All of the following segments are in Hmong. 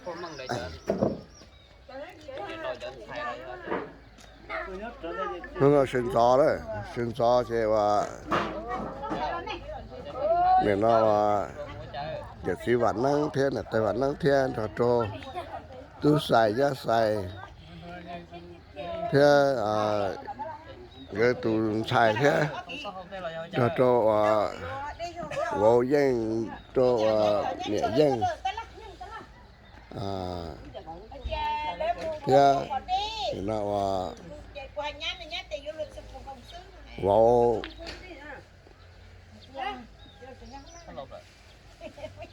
Hnub no sawv ntxov lawm, sawv ntxov ces uas nim no yawm txiv Vam Neeb thiab niam tais Vam Neeb thiab nrog rau tub Xais Yab Xais thiab nkawd tus ntxhais thiab nrog rau uas vauv Yeej, rau uas niam Yeej thiab nim no uas vauv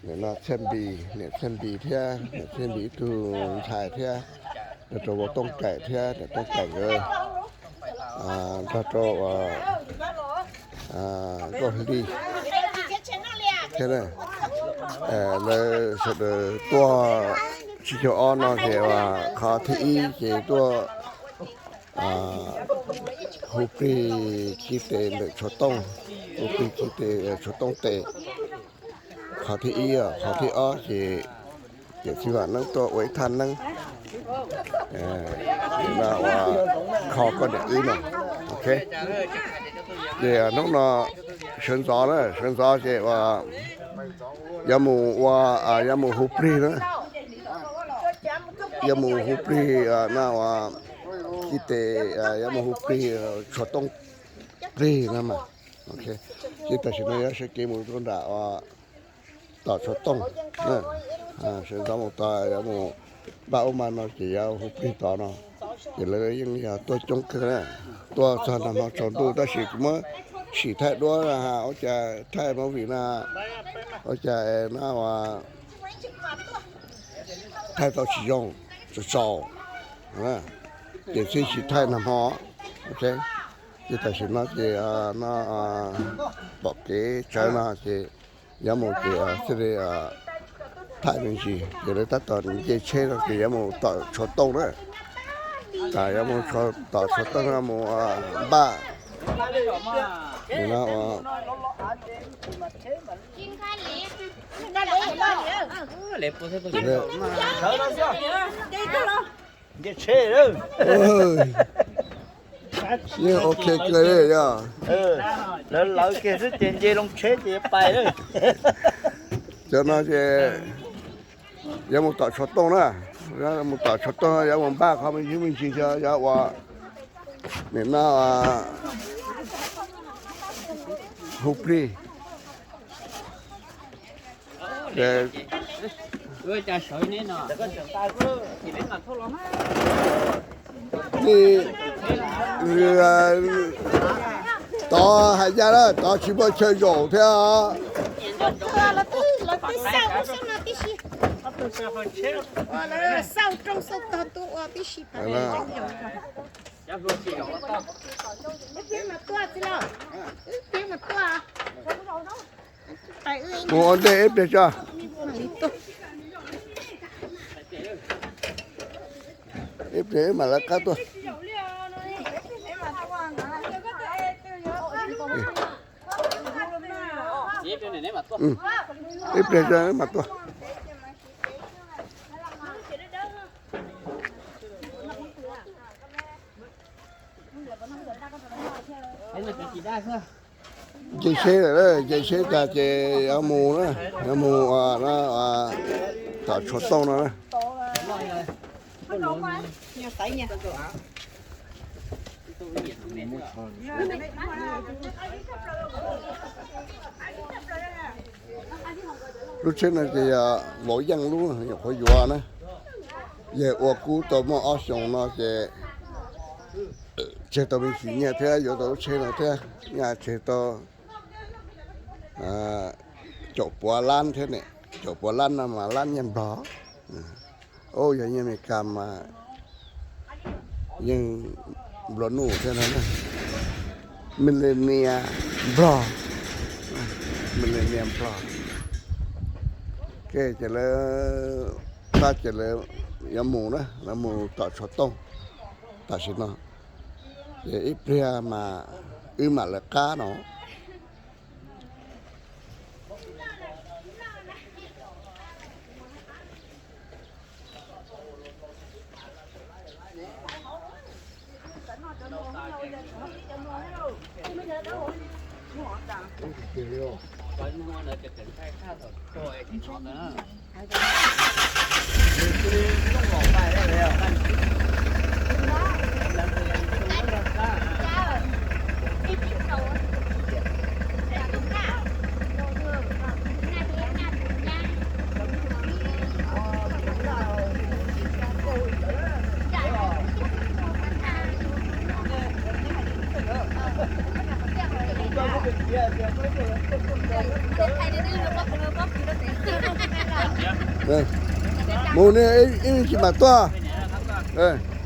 nim no Txhiaj Npis, niam Txhiaj Npis thiab niam Txhiaj Npis ib tug ntxhais thiab nrog rau vauv Tooj Kaim thiab niam Tooj Kaim nkawd nrog rau uas Nkauj Hli thiab lawv sawv daws tuaj tsib caug ob no ces uas qhov thib ib ces tuaj hu plig khi tes ntawm tshuav tooj, hu plig khi tes tshuav tooj tes. Qhov thib ib, qhov thib ob ces yawm txiv Vam Neeb tuaj ua ib thaj neeb, nim no uas kho koj niam wb no. Ok, ces hnub no sawv ntxov na, sawv ntxov ces uas yuav mus ua, yuav mus hu plig na, yuav mus hu plig no uas khi tes, yuav mus hu plig tshuav tooj plig no mas. Ok, ces tam sim no yuav sawv kev mus rau nram uas tom tshuav tooj, sawv ntxov mus tod yuav mus npaj ub npaj no ces yuav hu plig tod no. Ces lawv yeej yog tuaj coob kawg na, tuaj txog nag hmo tsaus ntuj tab sis kuv muab sim thaij duab, ua cas thaij movie na, ua cas no uas thaij tau tsis zoo, tsaus tsaus, ces thiaj sim thaij nag hmo. Ok, ces tam sim no ces no pom kev tsawv no ces yuav mus ces thiaj li thaij me ntsis ces lawv tab tom nce tsheb no ces yuav mus tom tshuav tooj na. Yuav mus tom tshuav tooj no mus npaj. Yeej ok kawg li yog. Lawv lawv kiag xwb ces nce loo tsheb ces yuav pais lawm. Cov no ces yuav mus tom tshuav tooj na, mus tom tshuav tooj yuav mus npaj qhov me ntsis me ntsis xyov yuav ua, nim no hu plig. Tod hais ncaj na, tod tsis muaj chaw zaum thiab. Mus ua ntej ib pliag tso. Ib pliag wb mam lawv qab tuaj. Ib pliag wb mam tuaj. Nce tsheb lawm, nce tsheb tas ces yuav mus na, yuav mus tom tshuav tooj no na. Lub tsheb no ces yog vauv Yeej lub nyuam qhuav yuav na. Yawg ua kub tau muaj ob xyoos no ces tseg tau me ntsis nyiaj thiab yuav tau lub tsheb no thiab, nyiaj tseg tau caum puav lab thiab ne, caum puav lab no mas lab nyiaj Nplog. Ub, yog nyiaj Amelikas mas yeej nplua nuj thiab no na. Millennial Nplog, millennial Nplog. Ok, ces lawv, tab ces lawv yuav mus na, lawv mus tom tshuav tooj tam sim no. Ces ib pliag mas wb mam lawv qab no. Mus ne, ib tsis mam tuaj.